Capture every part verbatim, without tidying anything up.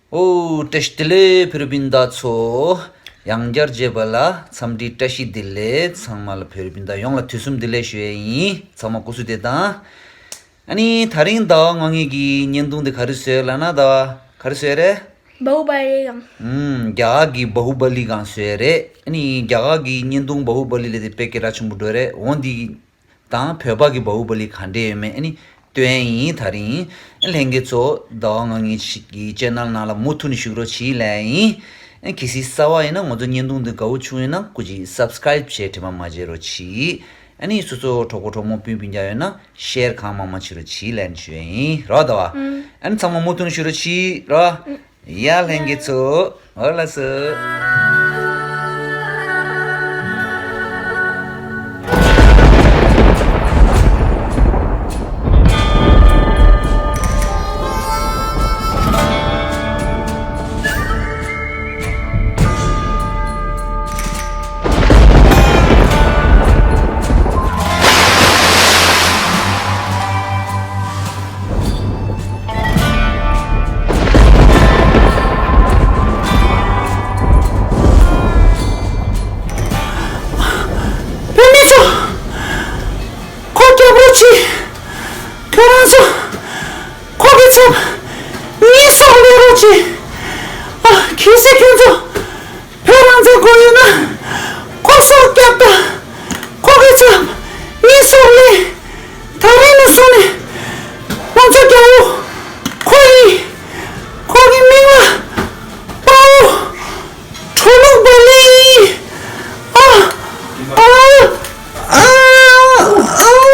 ཨོ། བཀྲ་ཤིས་བདེ་ལེགས་བོད་རིགས་སྤུན་ཟླ་ཚོ། ཡང་བསྐྱར་མཇལ་བ་ལ་འཚམས་འདྲི་བཀྲ་ཤིས་བདེ་ལེགས། ཚང་མ་ལ་བོད་རིགས་སྤུན་ཟླ་ཡོངས་ལ་དུས་གསུམ་བདེ་ལེགས་ཞུ་ཡས་ཡིན། ཚང་མ་སྐུ་གཟུགས་བདེ་ཐང་། ཨ་ནི་དེ་རིང་ཟླ་བ་ངོ་ངེད་ཀྱི་བརྙན་ཐུང་འདི་ག་རེ་བཟོས་ལབ་ན། ཟླ་བ་ག་རེ་བཟོས་རེད། བྷ་ཧུ་པ་ལི་སྒང་། ཨུམ། རྒྱ་གར་གྱི་བྷ་ཧུ་པ་ལི་སྒང་བཟོས་རེད། ཨ་ནི་རྒྱ་གར་གྱི་བརྙན་ཐུང་བྷ་ཧུ་པ་ལི་ལས་དེ་དཔེ་སྐད་གྲགས་ཆེན་པོ་འགྲོ་རེད། འོ་འདི་དང་བོད་པ་གི་བྷ་ཧུ་པ་ལི་ག་འདྲས་ཡོད་མེད་ཨ་ནི་སྟོན་ཡིན་དེ་རིང་། ཨ་ལྷན་རྒྱས་ཚོ་ཟླ་བ་ངོ་ངེད་ཀྱི་ཅེ་ནལ་ནང་ལ་མུ་མཐུད་ནས་བཞུགས་རོགས་བྱེད་ལབ་ཡིན། ཨ་གལ་སྲིད་གསར་པ་ཡིན་ན། ང་ཚོ་བརྙན་ཐུང་འདི་དགའ་བོ་བྱུང་ཡོད་ན་སྐུ་མཁྱེན་སབ་སི་ཀ་རེབ་བྱས་དྲན་པ་མ་བརྗེད་རོགས་གྱིས། ཨ་ནི་སོ་སོ་གྲོགས་པོ་གྲོགས་མོ་སྤུན་སྤུན་ཀྱག་ཡོད་ན་ཤེར་གང་མང་མང་བྱེད་རོགས་གྱིས་ལབ་ཞུ་ཡ་ཡིན་རོ། ཟླ་བ། ཨ་ནི་ཚང་མ་མུ་མཐུད་ནས་བཞུགས་རོགས་གྱིས་རོ། ཡ་ལྷན་རྒྱས་ཚོ། འོ་ལགས་སོ། བུད་མེད་ཚོ། ཁོ་རྒྱབ་རོགས་གྱིས། ཁྱོད་རང་ཚོ་ཁོ་གི་ཚབ་ངའི་སྲོག་ལས་རོགས་གྱིས། ཨ། གལ་སྲིད་ཁྱོད་ཚོ་བོད་རང་བཙན་དགོས་ཡོད་ན་ཁོ་སྲོག་སྐྱབས་དང་། ཁོ་གི་ཚབ་ངའི་སྲོག་ལས། ད་རིང་ནས་བཟུང་ནས་ང་ཚོ་རྒྱལ་པོ་ཁོ་ཡིན། ཁོ་གི་མིང་ལ་དཔའ་བོ་གྲོ་ལུག་པ་ལི། ཨ། ཨ། ཨ། ཨ།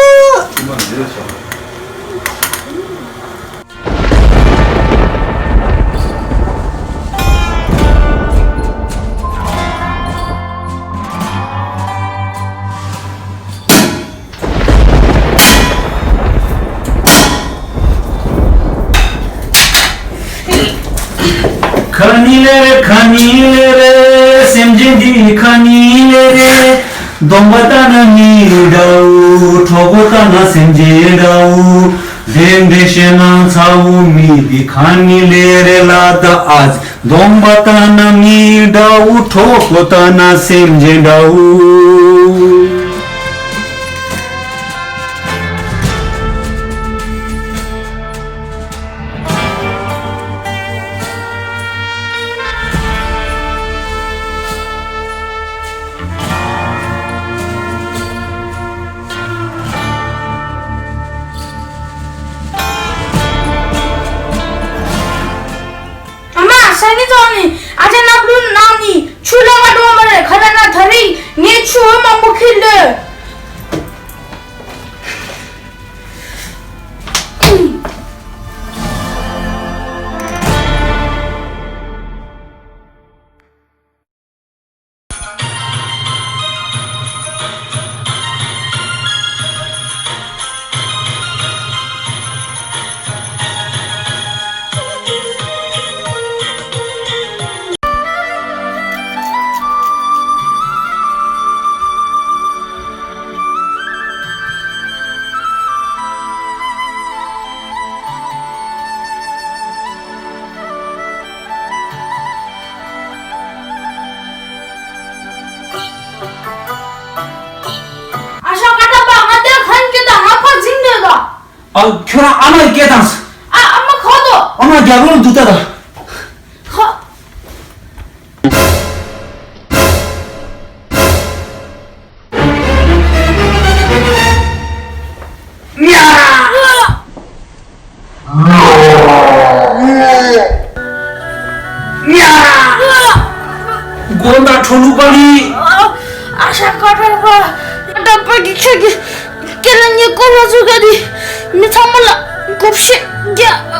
ག་ནི་ལེ་རེ། ག་ནི་ལེ་རེ། སེམས་ཅན་འདི་ག་ནི་ལེ་རེ། སྡོམ་པ་ལྟ་ན་མི་འདྲ་བོ། གྲོགས་པོ་ལྟ་ན་སེམས་ཅན་འདྲ་བོ། དེ་འདྲ་བཤད་ན་ཚ་བོ་མི་འདི་ག་ནི་ལེ་རེ་ལ། ད་ཨ་ཙི། སྡོམ་པ་ལྟ་ན་མི་འདྲ་བོ། གྲོགས་པོ་ལྟ་ན་སེམས་ཅན་འདྲ་བོ། ཨ་མ། སང་ཉིན་ཚོགས་ནི་ཨ་ཅག་སྣབས་ལུད་ནང་ནས་ཆུ་ལེན་ག་འགྲོ་མ་རེད། ག་རེ་ན་དེ་རིང་ངས་ཆུ་འོ་མང་པོ་ཁྱེར་ལོས། ཨ་ཞང་ཀ་ཏ་པ། ང་དེ་གན་གི་ད་ང་ཕར་འཛིང་འདོད་ད། ཨ། ཁྱོད་རང་ཨ་མ་ཡི་སྐད་བཏང་སོང་། ཨ། ཨ་མ་ག་དོ། ཨ་མ་རྒྱབ་ལོགས་འདུག་ད་ད། ཧ། ཉ། ཉ། མགོ་ན་ཁྲོ་ལུག་པ་ལི། ཨ་ཞང་ཀ་ཏ་པ། ཀ་ཏ་པ་གི་ཁྱོད་ཀྱི་སྐེ་ལ་ཉེ་ཀོ་ལ་ཟུག་ག་དི་མི་ཚང་མ་ལ་གོ་བཤད་རྒྱག